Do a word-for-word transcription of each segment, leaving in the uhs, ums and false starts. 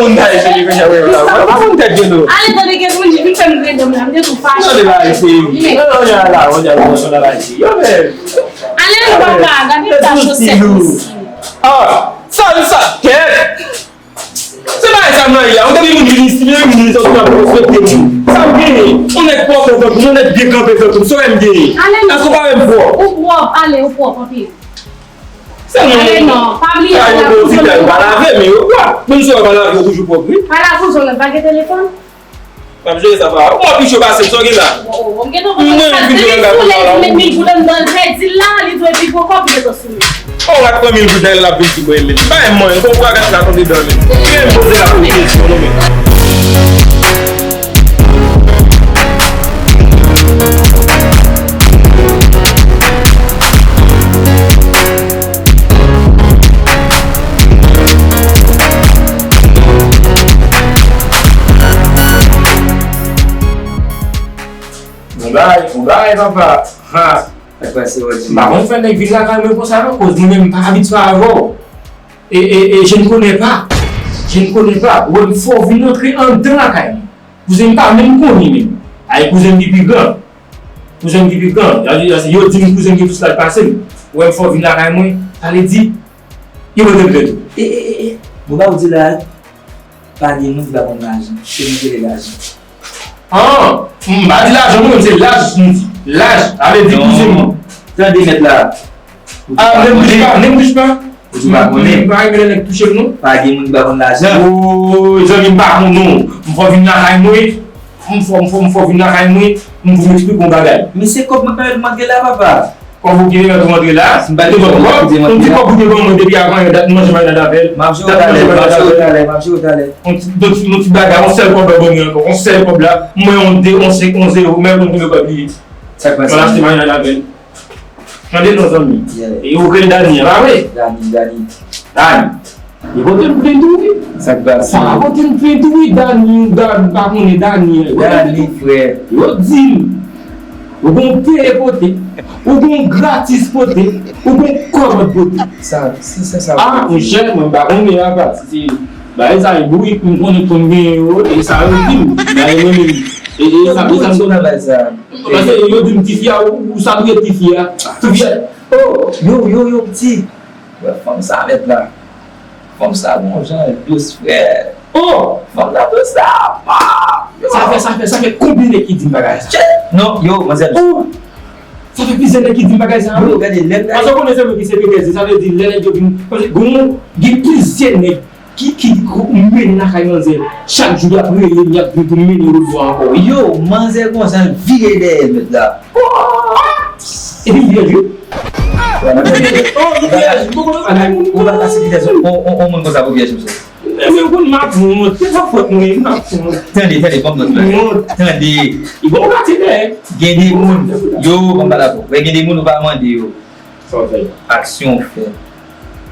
Moun ta eseye fè jan wè la. Mwen pa konn tèt yo tou. Ale, tande gen moun ki vin fè m grenn dam la, m te tou fache. Tande ba eseye. Yo, yo, la, on dirait on dirait la ici. Yo, men. Ale, nou papa, gade ta chosèt isi. Ah, sa, sa, kèt. Se bagay sa m nan ye a. Ou te gen moun vin isi, vin moun sòti nan respekte moun. Sa m genyen. On nèg pwòp nan vant mwen, on nèg byen kanpe nan vant mwen. Se sa m genyen. Ale, non. Èske w pa wè m pwòp? Ou pwòp, ale, ou pwòp anpil. Sèlman, ale non, pa bliye pa lave, ou pa lave, men yo pwòp. Menm si yo pa lave, yo toujou pwòp, wi. Pa lave, ou zonn, pa gen telefòn? M ap jere sa, papa. Ou mwen pi cho pase m, sa w gen la? Mwen menm pi cho nan gaz la. Ou met mil goud anndan l, pèdi l la, li dwe pi gwo kòb, li met sou li. Ou rat pran mil goud nan l, l ap vin di mwen menm. Bay mwen, gon bwa gaz la tonbe dan menm. Li menm poze la pou kesyon, non, men. Bon bagay, bon bagay, papa. Ha. Sa k pase, Roger? M pa konn fè nèg vin lakay mwen konsa non, koz mwen menm m pa abitye avè w. E, e, e, je ne connais pas. Je ne connais pas. Ou wè m fè w vin antre anndan lakay mwen. Kouzen m pa menm konnen menm. Ay, kouzen m ki pi gran. Kouzen m ki pi gran. Yo di m kouzen m gen plis laj pase m. Ou wè m fè w vin lakay mwen. Sa vle di, yo mande m tou. E, e, e, e. Bon, ba ou di la, pa gen moun ki pa konn lajan. Se nou ki rele lajan. An, m pa di lajan mwen menm, se laj m di. Laj, sa vle di kouzen m. Tande mèt la. A, ne m touche pa, ne m touche pa. Ou di pa konnen. M pa renmen lè nèg touche m non. Pa gen moun ki pa konn lajan. O, zanmi m pa konn non. M fè w vin lakay mwen. M fè, m fè, m fè w vin lakay mwen. M pou m eksplike w yon bagay. Men se kòb mwen pèmèt m antre la, papa. Kòb ou ki pèmèt ou antre la? M pa gen kòb, yon ti kòb ou te ban mwen depi avan yè, dat m manje marinad avè l. M ap jere w talè, m ap jere w talè, m ap jere w talè. Yon ti, yon ti, yon ti bagay, yon sèl kòb la ban mwen ankò, yon sèl kòb la. M wè yon de, yon senk, yon zewo, men yon konbyen kòb li ye. Sa k pase? Mwen achte marinad avè l. Tande non, zanmi. Yeah. E ou rele Dani, pa vre? Dani, Dani. Dani. Yo pote m plent tou wi. Sa k pase? Sa pote m plent tou wi, Dani, Dani, pa konnen Dani. Dani, frè. Yo di m, ou gon peye pote, ou gon gratis pote, ou gon kòmand pote. Sa, se, se sa. Ah, monchè, mwen pa konnen apa, si se bagay sa, e bourik, m konnen konn gen yo, e sa yo di m. Bagay mwen menm. E, e sa, e sa m konnen. Paske yo di m tifi a, ou, ou sa dwe tifi a. Tifi a. Oh, yo, yo, yo, piti. Wè fanm sa mèt la. Fanm sa gon jan dous, frè. Oh, fanm nan dous la. Ah, yo. Sa fè, sa fè, sa fè konbyen nèg ki di m bagay sa? Tchè! Non, yo, manzè. Oh! Sa fè plizyè nèg ki di m bagay sa, wi. Yo, gade, lè m... Paske w konnen se mwen ki sekretè, se sa vle di lè nèg yo vin, paske gon, gen plizyè nèg ki, ki, ki mennen lakay manzè. Chak jou y ap rele m, y ap vin pou m mennen yo lòt bò ankò. Yo, manzè konsa l vire dèyè l mèt la. Epi m vye wi. Ou pa ka site tèt on, on, on moun konsa pou vyèj, mesye. Men ou konn m ap wont, se pa fòt mwen, m ap wont. Tande, tande, ban m nòt la. Wont. Tande. Li bon gati dèyè. Gen de moun, yo, ban m pale avè w. Wè, gen de moun ou pa mande yo. Sa w fè? Aksyon w fè.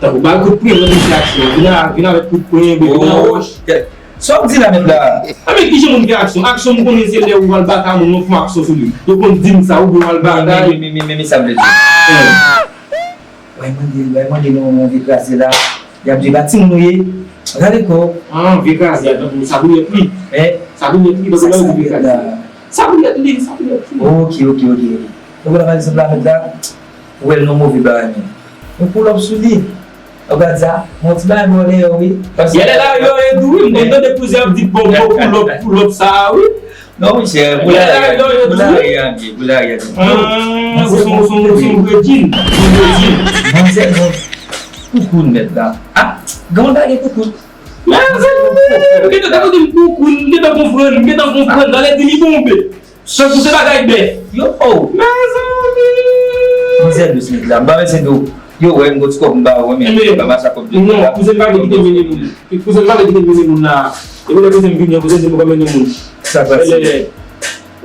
Tankou ba l kout pwen, mwen di se aksyon. Vin a, vin avèk kout pwen, vin nan wòch. Sa w di la menm la? A men kijan moun fè aksyon? Aksyon m konnen se lè ou al batay moun, ou fè aksyon sou li. Yo konn di m sa, oubyen ou al batay. Men, men, men, men, men sa m vle di. Wè mande, wè mande nou, nou vye kraze la. Y ap di ba timoun ou ye. Gade kò. Ah, vye kraze a, tankou sa pou yèt li. Hein? Sa pou yèt li, tankou lè ou di vye kraze. Sa pou yèt li, sa pou yèt li. Ok, ok, ok, ok. Nou konn pa egzanp la mèt la. Ou wè l nan move bagay men. Yon pull up sou li. Ou gad sa, yon ti bagay bò dèyè wi. Yè lè la yo e tou wi, m konn tande plizyè ap di bon bon pull up, pull up sa a wi. Non monchè, pou lari a, pou lari a byen, pou lari a byen. Ah, ou son, ou son, ou son vre djin, ou son vre djin. Manzè, non. Koukoun mèt la. Ah, grann bagay koukoun. Mezanmi, ou gentan, tankou di m koukoun, m gentan konprann, m gentan konprann, sa vle di li bonbe. Sa pou se bagay bèf. Yo, oh. Mezanmi. Manzè dous nèg la. M pa mèt se do. Yo, wè, m gon ti kòb m ba ou, men ba m sa kòb de. Non, kouzen m pa vle kite mennen moun. Kouzen m pa vle kite mennen moun la. Epi lè kouzen m vini an, kouzen m di m pa mennen moun. Sa k pase?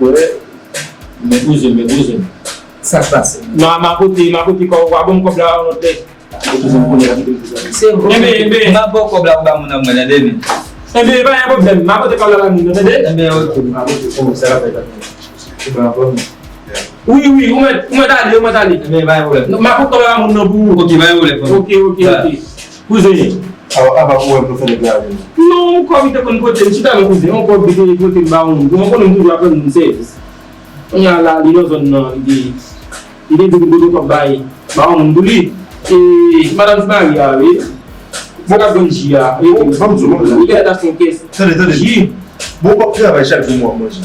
Wè. Men kouzen, men kouzen. Sa k pase? Ma, ma kote, ma kote kò ou, pa ban m kòb la, yon lòt lè. Se vre. M ap ba w kòb la pou ba moun nan mwen, tande men. Enben, pa gen pwoblèm. M ap pote kòb la ba moun nan, tande? Enben, ok. M ap pote kòb sa la fè tande. Ou pa anfòm? Wi, wi, ou mèt, ou mèt ale, ou mèt ale. Enben, pa gen pwoblèm. M ap pote kòb la ba moun nan pou ou. Ok, pa gen pwoblèm. Ok, ok, ok. Kouzen. Apa, apa pou wè m pou fè nèg la avè m. Non, yon kòb li te konn pote m, chita non kouzen, yon kòb li te pote m ba yon moun. Bon, konnen m toujou ap rann moun sèvis. Kounye a la, li nan zòn nan, li te, li te di pou pote kòb bay, ba yon moun pou li. E, madanm ti mari a, wi. Bon, k ap vann ji a. Bon, ban m di w, ban m di w. Li genlè t achte yon kès. Tande, tande. Ji. Bon, w ap travay chak jou, mwen ap manje.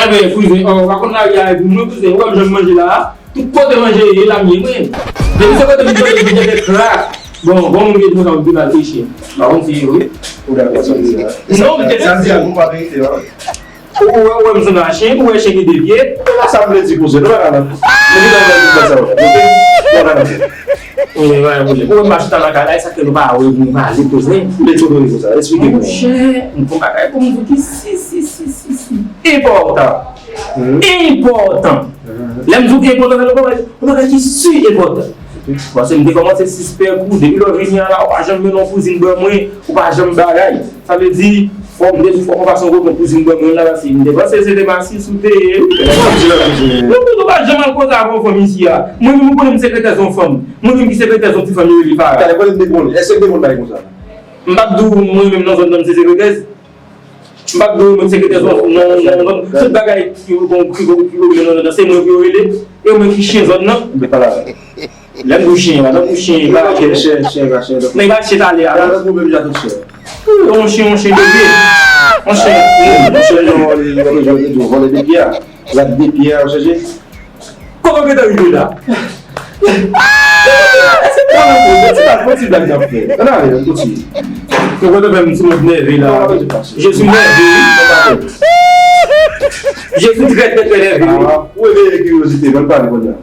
Enben, kouzen, oh, w pa konn lari a, epi mwen, kouzen, ou wè m jan m manje la a? Tout kote manje ye, la m ye mwen. Depi se kote m tande m tande krak. Bon, bon, moun gen kontan m te mal peche. Pa konn si wi. Ou dakò sa m di a? Non, m te sa m di a, ou pa verite, non? Ou wè, ou wè m sanble a chen, ou wè chen gen de pye. E pa sa m vle di kouzen, nou pa ka nan. Nou ki nan vle di sa yo. Oke? Nou pa ka nan. Ou wè m pa chita nan kay la, e sa k fè nou pa wè, nou pa ale kouzen. Ou vle di konsa, eksplike mwen. Monchè, m fon bagay pou m di ki si, si, si, si, si. Enpòtan. Enpòtan. Lè m di w ki enpòtan, se yon bagay, yon bagay ki si enpòtan. Paske m te kòmanse sispèk ou, depi lè w vini an la, ou pa janm mennen yon kouzin ban mwen, ou pa janm bagay. Sa vle di, fò m te, fò m pase yon kote yon kouzin ban mwen la, paske m te panse se te masis ou te ye. Non, ou pa janm al koze avè yon fanm isi a. Mwen menm, ou konnen m sekretè yon fanm. Mwen menm ki sekretè yon ti fanm yo rele Farah. Talè, kote m te konnen? Èske m te konn bagay konsa? M p ap di w mwen menm nan zòn nan m se sekretè. M p ap di w mwen sekretè zòn, non, non, non. Tout bagay ki yo, ki yo, ki yo rele nan zòn nan, se mwen ki yo rele. E mwen ki chen zòn nan. Mwen pale avè l. Lè m di w chen, madanm ou chen, pa chen. Chen, chen, pa chen. Nèg la chen talè a. Yon chen, yon chen de pye. Yon chen. Yon chen, non, li, li, li, li, li, vòlè de pye a. Rat de pye a, w chèche. Kòman w gentan rive la? Yon ti blag, yon ti blag n ap fè. Ann ale, ann kontinye. Ou konn fè m ti moun nève la. Jezi m nève, wi. Jezi trè, trè, trè nève, wi. Ou reveye kiryozite, ban m pale kounye a.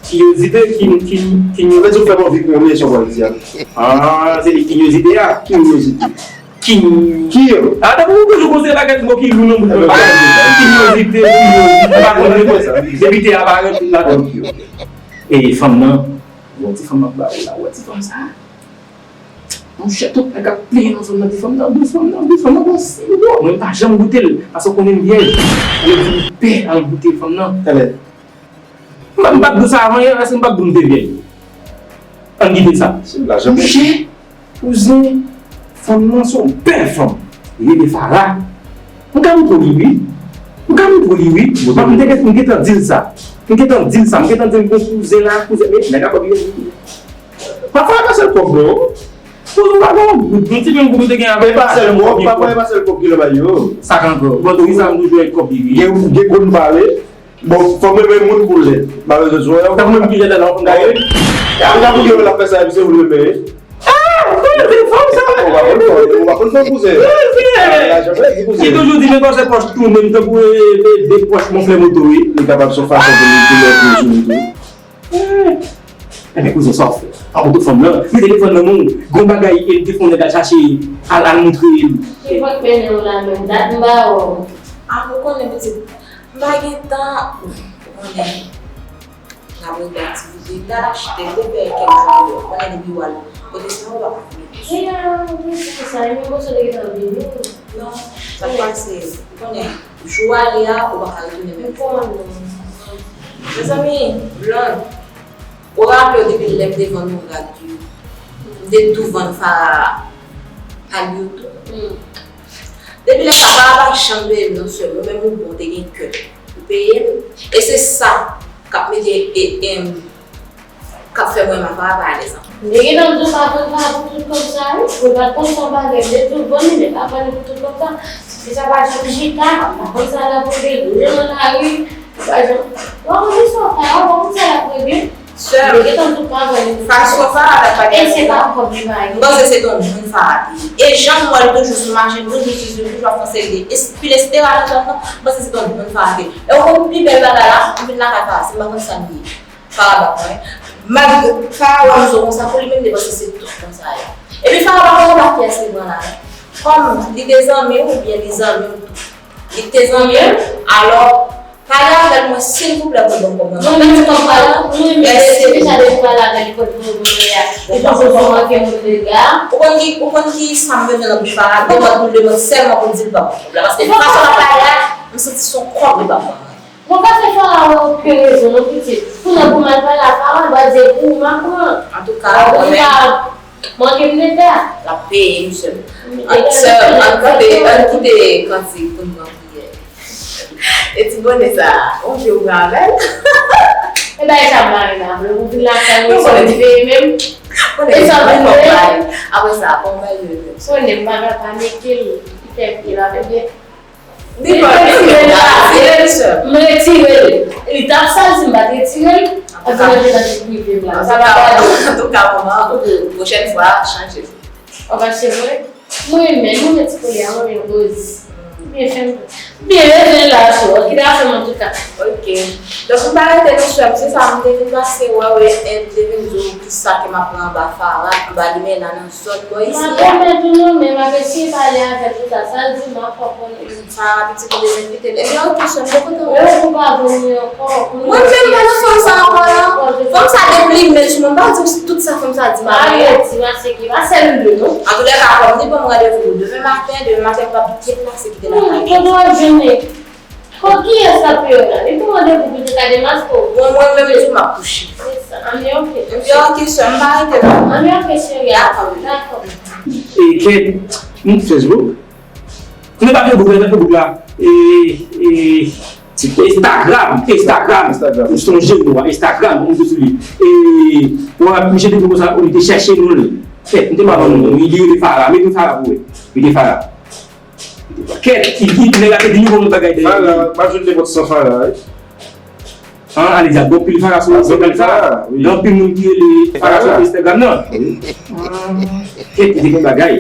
Kiryozite, ki, ki, ki... Sa vle di ou fè m anvi konnen sa w pral di a. Ah, se li kiryozite a. Kiryozite. Ki... Ki yo? Ata pou ou toujou konsidere bagay mo ki lou nan bout mwen. Kiryozite, kiryozite, pa konn repons. Depi te aparèt tout ladan. E fanm nan, yon ti fanm ap ba ou la, ou wè ti fanm sa? Monchè, tout nèg ap plenyen nan zòn nan, di fanm nan dous, fanm nan dous, fanm nan bon si bon. Mwen m pa janm goute l, paske w konnen m vyèj. Mwen di m pè al goute fanm nan. Talè. M pa, m pa t di w sa avan yè, èske m pa t di w m te vyèj? Ann kite sa. Monchè, kouzen, fanm nan se yon bèl fanm. Li rele Farah. M ka montre w li, wi. M ka montre w li, wi. M te, m gentan di l sa. M gentan di l sa. M gentan di l gon kouzen la, kouzen, men nèg la kòb li rele. Pafwa, e pa sèl kòb, non. Kouzen pa gon goud, yon ti menm goud ou te gen avè l. E pa sèl kòb, pafwa, e pa sèl kòb ki nan bay yo. Sa k ankò? Bon, wi, sa m toujou wè kòb li, wi. Gen, gen goud m pale. Bon, fò m renmen moun pou lè. Malere, ou wè, ou menm ki lè la, ou konn gade. Ou ka pou gen l ap fè sa, epi se ou l renmen. Ah, ou konnen se fanm sa, ou pa konn fanm, ou pa konn fanm kouzen. Kouzen. Li toujou di, men kòm se pòch tounen, m tankou, e, de, de pòch mon frè moto, wi. Li kapab se yon fason pou li, pou li sou li tou. Enben, kouzen, sa w fè? An, tout fanm nan, li te defann nan men w, gon bagay, e li te fè yon nèg al chache, al, al montre l. Ki vant mennen w la menm? Dat m ba w. Ah, ou konnen pitit, m pa gen tan. Ou konnen, n ap regle aktivite, t al achte, m te fè kèk jou deyò, ou konnen depi w al kote sa, ou pa ka vini. Gen a, ou vin pou sa, e menm mòso te gentan vini. Non, sa k pase, ou konnen, jou ale a, ou pa ka retounen menm. Mezanmi, Blonde, ou raple w depi lè m te vann ou rad yo, m te tou vann Farah pal yo tou. Depi lè sa, Farah pa janm peye m nan sèl, ou menm ou bon, ou te gen kè pou peye m. E se sa k ap mete, e, em, k ap fè mwen menm ak Farah pa alèz ankò. Men gentan m di w pa vann Farah pou tout kòb sa, wi. Mwen pa t konn se yon bagay, m te di w vann li, men pa vann li pou tout kòb sa. Fi sa pa janm chita, m pa konn sa l ap regle, lè nan lari, li pa janm, w pa konn istwa Farah, w pa konn sa l ap regle. Sè m, gentan di w pa vann li pou tout kòb sa. Fason Farah t ap pale avèk mwen, m panse se te yon moun Farah te ye. E jan m wè l toujou sou machin, toujou sou, toujou ap fè yon seri de es-, pil estera nan tèt mwen, m panse se te yon moun Farah te ye. E w konn pi bèl bagay la, m vin lakay Farah, si m pa konn sa m ye. Farah bat mwen. Malgre Farah wè m zo konsa, pou li menm li panse se tout konsa ye. Epi Farah pa konn anba kiyès li pran la non. Kòm li te zanmi w, oubyen li zanmi w tou. Li te zanmi w, alò, pale avè l mwen silvouplè pou l ban m kòb mwen. Mwen menm kòb pa la, mwen menm se deja depi pale avè l, li pot pou mwen ya. Li panse se manke moun de ga. Ou konn ki, ou konn ki sa m bezwen nan bouch Farah, demann pou l demann sèlman pou l di l ban mwen kòb la. Paske fason l ap pale a, m santi se yon kòb li ban mwen. Bon, pa fè Farah wè okenn rezon non pitit. Kounye a pou m al pale a Farah, l va di e pou ou m ap pran. Antouka, ou konnen, Manke m nèg la. L ap peye, m sè. Sè, ann kite, ann kite kantik pou n pran priyè. E ti bone sa, on vye ou pran avè l? E bay sa m pa renmen avè l. Ou vin lakay mwen san m veye menm. E sa vin veye. Apre sa, bon, bay yo. Konnen m pa ka panike l. Li fè pye la, fè byen. Li pa retire l la, m retire l. Li t ap sal si m pa t retire l. An tou ka, an tou ka, manman, pwochèn fwa, chanje. Ou pa cheve? Mwen renmen, mwen renmen ti kolye a, mwen renmen roz. Byen fè m. Byen leve la, so. Kite afè m an tou ka. Ok. Donk, m pa rete nan chè m, se sa, m te vin pase wè w, e m te vin di w kisa ke m ap pran anba Fara, anba limena nan zòn bò isi a. M ap pèmèt ou non, men m ap eseye pale avè l pou sa, sa l di m ap konprann. Sa pitit ou te envite l. Ebyen, ok, sè m, de kote w ye? Ou pa vini ankò. Mwen menm pa nan fanm sa ankò la. Fanm sa deplimen sou mwen, m pa di w tout sa fanm sa di m a. Pa redi, m a seke, pa sèl ou de non. Antouka, kòm li ban m randevou pou demen maten, demen maten m p ap deplase kite lakay. Kote w ap jwenn li? Kot kiyès k ap peye w la? Li pran randevou pou l te ka demaske w. Bon, mwen menm tou m ap kouche. Se sa. Anben, ok. Ebyen, ok, sè m, pa rete la. Anben, ok, cheri. Dakò. Dakò. E kèt, m Facebook. Mwen pa Facebook la, Facebook la. E, e, Instagram, Instagram. Instagram. M sonje non an, Instagram, m te sou li. E, w ap, misye te di konsa, ou te chèche non li. Kèt, m te pa ban non, li rele Fara, mete Fara pou wè. Mete Fara. Kèt, ki, ki, nèg la te di nou bon bagay de Fara, pa jwenn nenpòt san Fara, wi. An, ale di ap gen anpil Fara sou Instagram sa. Gen anpil moun ki rele Fara sou Instagram nan. Kèt, li te gen bagay.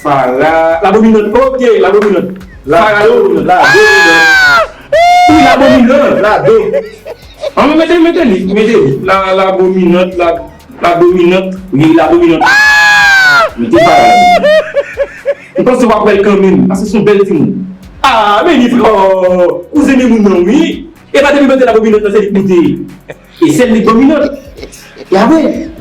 Fara, Labominant, ok, Labominant. Fara Labominant. Labominant. Wi, Labominant. Lado. An, mete, mete li, mete li. La, Labominant, la, Labominant, wi, Labominant. Mete Fara Labominant. M panse w ap wè l kanmenm, paske se yon bèl timoun. Ah, men li, oh, kouzen de moun nan, wi. E pa depi mete Labominant nan se li k moute. E sèl li k dominant. E apre?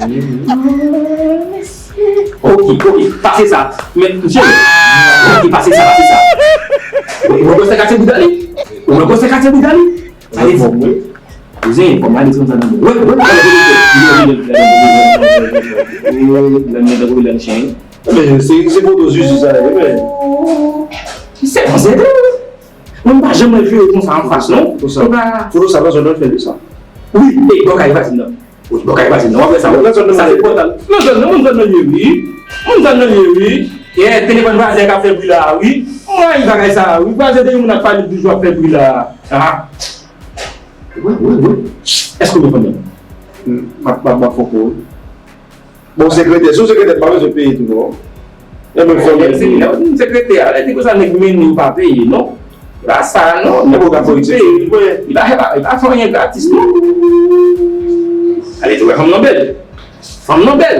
Ok, ok, pase sa. Men, mesye, ok, pase sa, pase sa. Ou wè gwosè katye bouda li? Ou wè gwosè katye bouda li? Ale fò, wi. Kouzen, fò m ale konsa nan men. Wè, wè, wè, wè. Men, se, se poto zuzu sa ye, men. Se, se, Mwen pa janm wè vye konsa anfas, non. Foto sa, foto sa nan zòn nan fè li sa. Wi, e bò kay vwazen nan. Wi, bò kay vwazen nan. W ap wè sa. Nan zòn nan, sa se pòtal. Nan zòn nan, moun zòn nan ye, wi. Moun zòn nan ye, wi. E telefòn vwazen k ap fè bri la, wi. Mwen, bagay sa, wi. Vwazen de moun ap pale toujou ap fè bri la. Ah. Wi, wi, wi. Èske w konprann? M ap, m ap, m ap fè w, wi. Bon, sekretè, si w sekretè, m pa bezwen peye tou, non. Yon menm fanmi. Se li la, ou di m sekretè a, lè di konsa, nèg mennen ou pa peye, non. E pa sa, non. Nèg ou ka fè itilize. Li pa, li pa, li pa fè anyen gratis, non. Ale, tou wè, fanm nan bèl. Fanm nan bèl.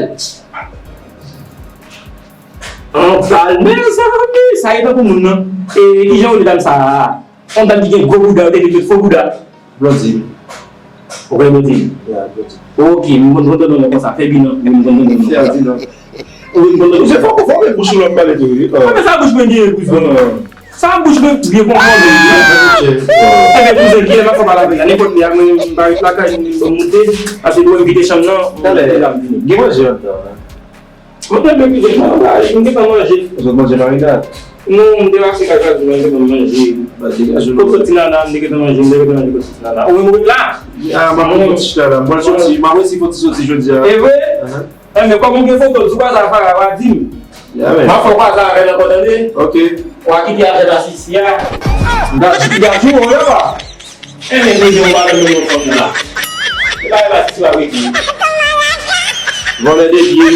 Anpral, mezanmi, sa e tankou moun nan. E, kijan ou li dam sa a? Yon dam ki gen gwo bouda, yo te vin met fo bouda. Blondine. Ou konnen Blondine? Ya, Blondine. Ok, m konn tande non konsa, fè bi nan, m konn tande non konsa. Fè bi nan. Ou konn tande non. Se fò, fò men bouch ou l ap pale tou, wi. Ah, men sa bouch mwen gen, kouzen. Sa bouch mwen byen konprann, wi. Ebyen, kouzen, kilè m ap fè pale avèk la? Nenpòt lè, mwen, m pa ret lakay, m moute, ase pou envite chanm nan, m moute la, m vini. Gen manje anndan, wi. Mwen te byen pije, mwen pa, m gentan manje. Ou sot manje marinad? Non, m te pase kaka di mwen, m gentan manje. Ba, degaje w. Kot soti nana, m te gentan manje, m te gentan manje kot soti nana. Ou menm ou ret la? Ah, m ap fè ti chita la. M pral soti, m ap resi fè ti soti jodi a. E vre? Enben, kòm ou gen foto, di w kwaze avè Fara, w a di m. Ya, men. M ap fè w kwaze avè l ankò, tande? Ok. W a kite afè la sou isi a. M ta di, m ta di w, yo, a. Enben, kote w pa vle mennen fanm nan la? E pa, e pa si w ap rete. Vòlè de pye.